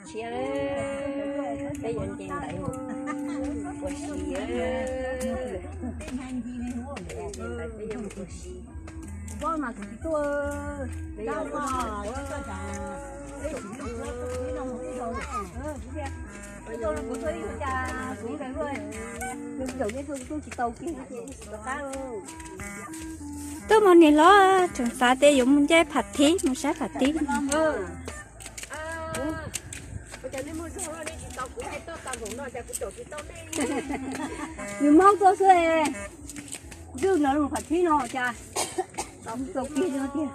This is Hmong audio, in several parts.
Siab, peb yuav nce ntaiv mus ua si. Peb yuav mus ua si. Peb yuav mus ua si. Tuaj mog niam hlob, tseem xav tias yuav mus ncaij pham thib, mus saib pham thib. Yus Hmoob tuaj xwb, ntxwj no mus pham thib no cas tau kiag no tiag.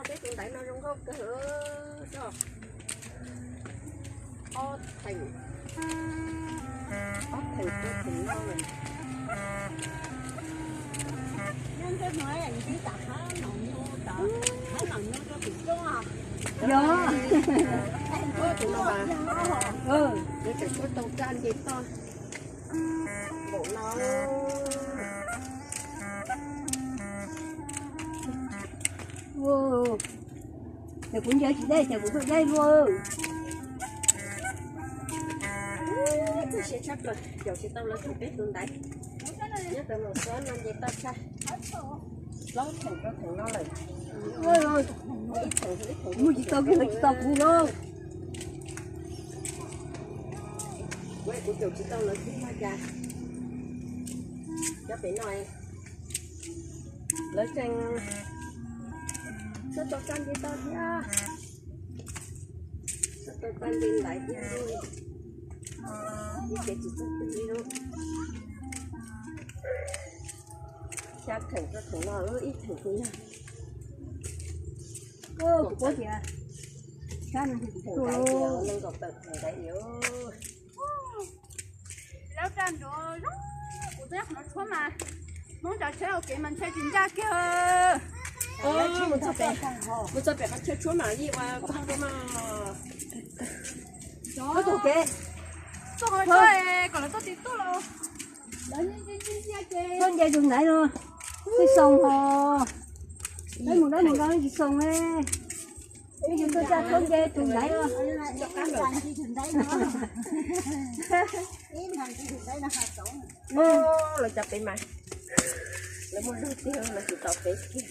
Yog. Ces kuv ncaws tsis deb ces kuv tuaj deb luaj. Txog siab tshaj plaws, caum tsis tau lawv tug peb tus ntaiv. Nyob tau nws xob no nce toj tshaj plaub theem rau theem no lawm. Mus tsis tau kiag, tsis tau kuv lauj. Kuv, kuv caum tsis tau lawv tug no cas. Cov pem no lawv tseem txog tau txaj nce toj thiab. Txog tau txaj nce ntaiv thiab. Ib ces tsis txog twg li lauj. Xya theem rau theem no ib theem kuv yog. Kuv paub tias sab no kuv tuaj, nees nkaum tawm theem ntaiv li. Lawv raj nrov zoo, kuv twb qhov no tshuab mas Hmoob cov tsheb ua kev mas ntshai tsis ncaj kiag. Mus txog pem qhov chaw tshuab mas yeej ua koj mas. Koj tus kev tuaj qhov no kom lawv tuaj tsis tuaj los. Txhob nce tus ntaiv no, tsis xoo os. Dab mus dab mus no tsis xoo ne. Peb yuav tuaj txaj txhob nce tus ntaiv no. Lawv cov pem mas lawv muaj lug tiag lawv tsis tau pem kiag.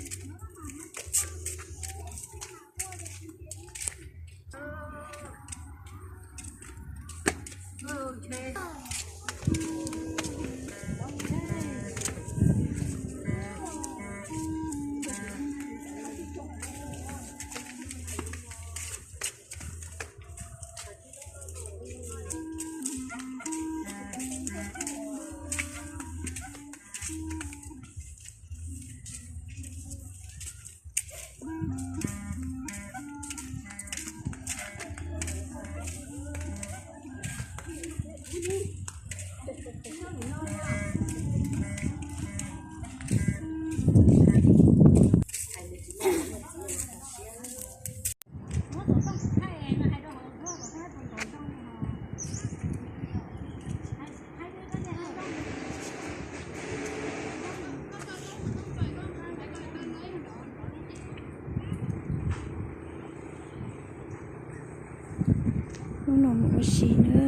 Hnub no mus ua si na,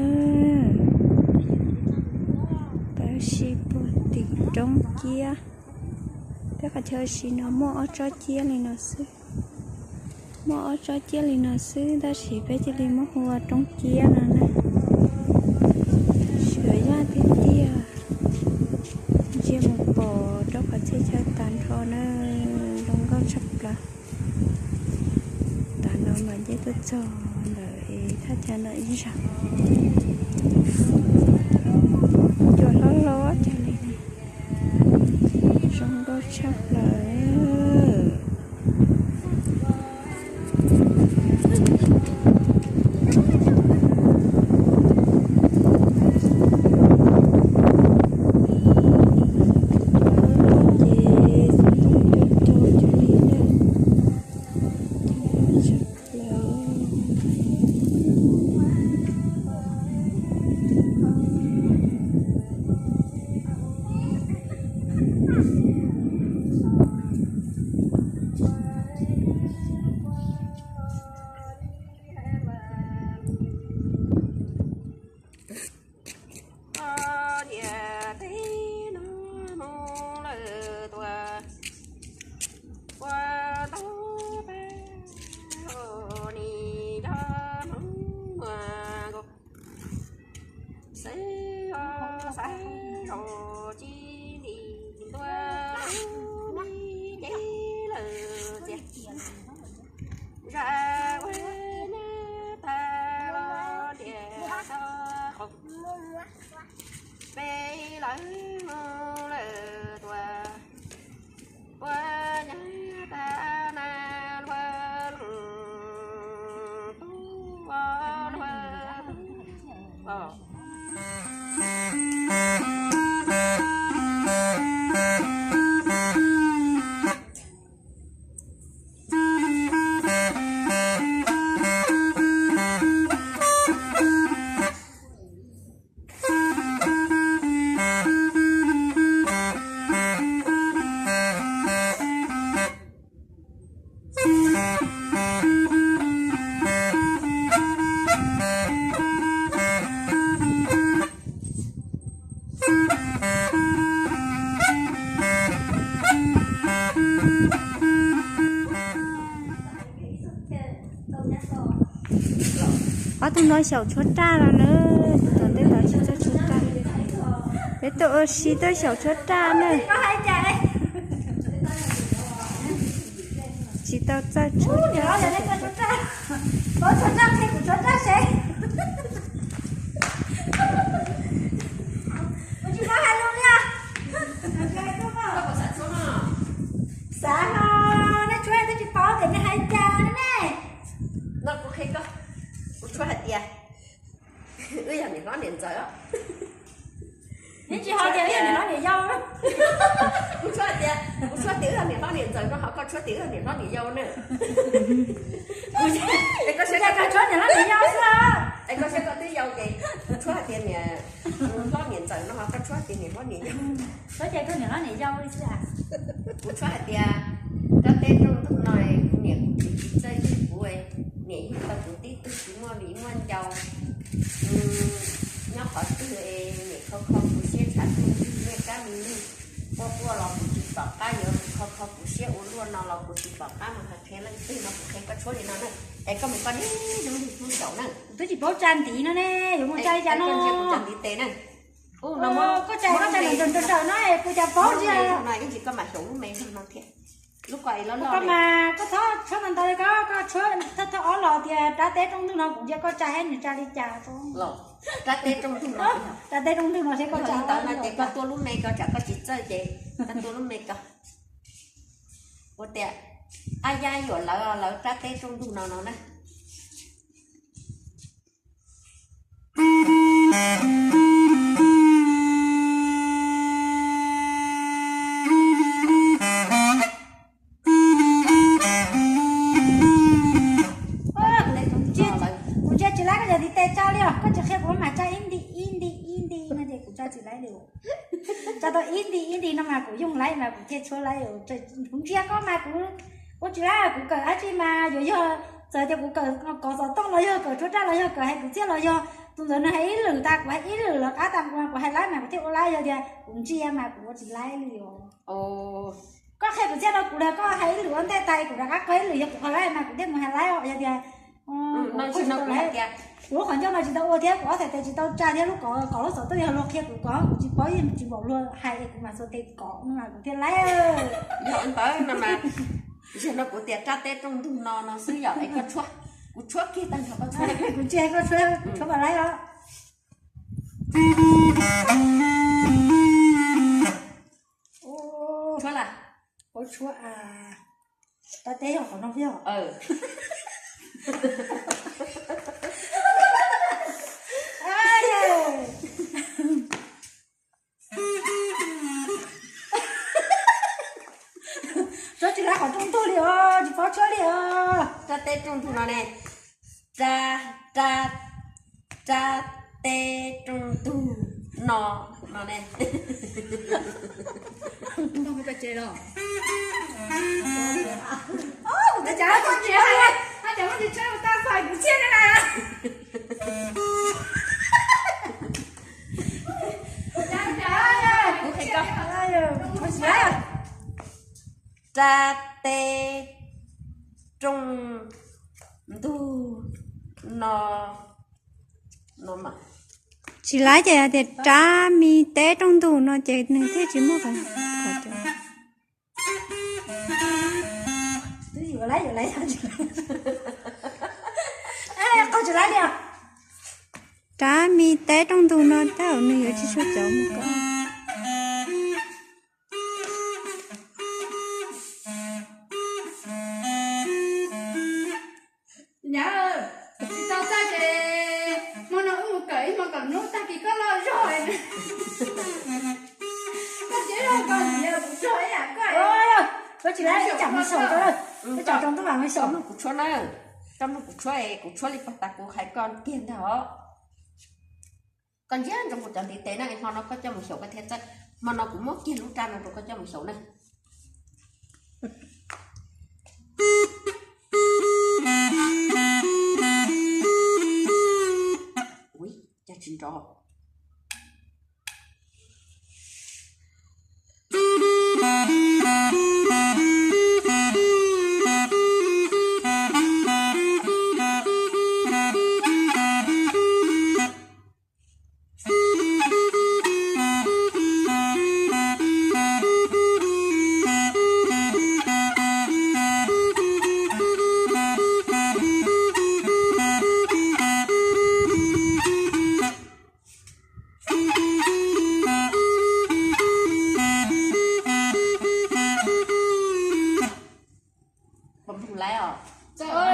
peb ua si puag tim roob ciab. Peb qhov chaw ua si no muaj ob tsob ciab li no xwb. Muaj ob tsob ciab li no xwb tab sis peb cia li muab hu ua roob ciab no na. Sawv yaj tiag tiag. Ntsia mus pom rau qhov txhia chaw tag nrho na, zoo nkauj tshaj plaws. Tav no mas nce tuaj txog ntawm thaj chaw no ib zaug. Cua hlob hlob cog li, zoo nkauj tshaj plaws. Ces xov tooj cua cog li na. Xaiv, xaiv zaum tsis ntim ntua lub me cev lawm tiag. Zaj ua nyab tag los diam tag qaum, peb lawv mus lawm tuaj, ua nyab tag na luag lwm tub, luag tub. Ob tug no xyaum tshuab raj no na, tom ntej tod tsis txawj tshuab raj. Peb tuaj ua si tuaj xyaum tshuab raj na. Tsis tau txawj tshuab raj. Xav no, nej tshuab twb tsis paub tias nej hais cas ne. No kuv qhia koj, kuv tshuab hais tias wb yog niam hlob niam ntxawm. Neb tsis ho tias wb yog niam hlob niam yau. Kuv tshuab tias, kuv tshuab tias wb yog niam hlob niam ntxawm no ho koj tshuab tias wb yog niam hlob niam yau na. Es koj saib, koj tshuab niam hlob niam yau xwb. Es koj saib koj twb yau ces kuv tshuab hais tias niam hlob niam ntxawm no ho koj tshuab tias niam hlob niam yau. Tshuab tias koj niam hlob niam yau li xwb. Kuv tshuab hais tias rab teb rooj ntug no, kuv niam kuv txiv tsis txawj ywg kuv, niam ywg tau kuv tib tug tsis muaj viv muaj ncaus. Nyob qhov twg niam kho kho kuv siab tshav tuaj ntug niaj kab me lug, quaj quaj los kuv tsis pom qab yuav kho kho kuv siab ua luaj no los kuv tsis pom qab mus hais qhia leej twg no kuv qhia koj tshuab li no na. Es koj mus koj niam zoo li hnub xyaum na. Kuv twb tsis paub tsa ntiv no ne, yuav mus tsa li cas no. Koj ntsia kuv tsa ntiv tes na. Koj tsa koj tsa nrawm nrawm no es kuv cas paub ntsia. Ib ntsis koj mam xyaum lub me no thiab. Lub ko es loj loj mas koj txhob tshuab ntau ntau li, koj koj tshuab thawj thawj ob los tias rab teb rooj ntug no kuv ntsia koj tsa thiab nws tsa li cas. Rab teb rooj ntug no, rab teb rooj ntug no seb koj tsa li ntawd no ces koj tua lub me ko, tsam koj tsis txawj ces koj tua lub me ko. Ua tias ab yab yuam lawv lawv rab teb rooj ntug no no na. Kuv ntsia tsis laib koj cov ntiv tes tsa li os, koj tsis qhia kuv mas tsa ib nti ib nti ib nti no ces kuv tsa tsis laib li. Tsa tau ib nti ib nti no mas kuv yoog laib mas kuv thiaj tshuab laib. Kuv ntsia koj mas kuv ua tsis laib, kuv kawm dab tsi mas yuav yog txawm tias kuv kawm kov xov tooj los yog kawm tshuab raj los yog kawm hais kwv txhiaj los yog tus ntawd nws hais ib lwm tas kuv hais ib lwm los qab tas kuv mas kuv hais laib mas kuv thiaj ua laib, yog tias kuv ntsia mas kuv ua tsis laib li os. Koj qhia kwv txhiaj rau kuv los koj hais ib lwm ua ntej tas kuv rov qab qhia ib lwm, yog kuv qhia laib mas kuv thiaj mus hais laib os, yog tias kuv lub qhov ncauj no tsis tau ua thiab kuv ob txhais tes tsis tau tsa thiab lub kov kov lub xov tooj yog luag qhia kuv kov kuv tsis paub yeej tsis npaum luag hais es kuv mam xuas tes kov no mas kuv thiaj laib. Yog ntawd no mas, zaum no kuv tias rab teb rooj ntug no no xwb yom, es koj tshuab, kuv tshuab kiag tag nrho koj tshuab. Kuv ntsia koj tshuab, tshuab mam laib os. Tshuab las. Ua tshuab, rab teb yog qhov no yog. Tshuab tsis laib qhov rooj ntug li os, tsis paub tshuab li os. Rab teb rooj ntug no ne, rab, rab, rab teb rooj ntug no, no ne. Rab teb rooj ntug no. Tsis laib ces hais tias rab me teb rooj ntug no ces nws thiaj tsis muaj qhov, qhov cov. Rab me teb rooj ntug no tej zaum nws yuav tsis tshua cov mus koj. Nyab, tsis tau txaj ces hmo no wb mus kawm ib hmo kom hnub tag kis koj loj zog. Koj cia li koj ntxiv kuv tsuag ib yam koj. Koj tsis laib, koj tsam mus xyaum rau, koj tsam rau ntuj vas mus xyaum. Koj mloog kuv tshuab na, koj mloog kuv tshuab es kuv tshuab li puag ta kuv hais koj kiag ntag os. Koj ntsia ntsoov kuv cov ntiv tes na, hmo no koj coj mus xyaum koj thiaj txawj. Hmo no kuv muab kiag lub rab no rau koj coj mus xyaum na. Ui, cas tsis nrov.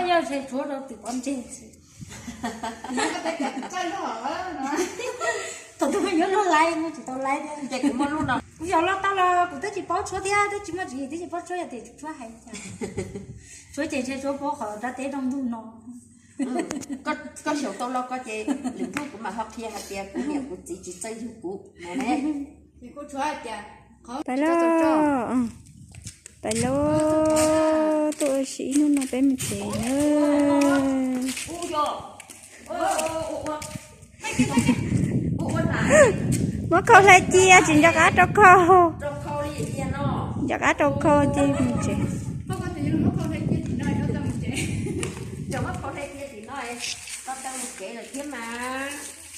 Yog ntshe tshuav rau tim pov ntseg xwb. Thaum twg yuav luag laib, tsis tau laib thiab. Kuv yog los tau los kuv twb tsis paub tshuab thiab, twb tsis muaj tswv yim twb tsis paub tshuab, yog tias tshuab hais cas. Tshuab ces ntshe tshuab paub qhov rab teb rooj ntug no. Koj xyaum tau los koj ces lwm hnub kuv mam ho qhia hais tias kuv niam kuv txiv tsis txawj yug kuv no ne. Pais lauj, pais lauj, tuaj ua si ib hnub no peb mus tsev na. Muab khau hle cia, tsis nco qab rau khau. Nco qab rau khau ces mus tsev.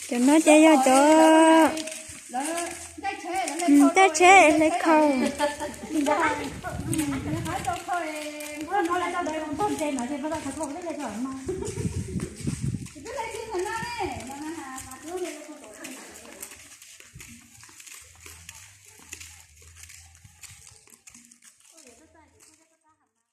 Cov no ces yog cov ntaj tsheb hle khau.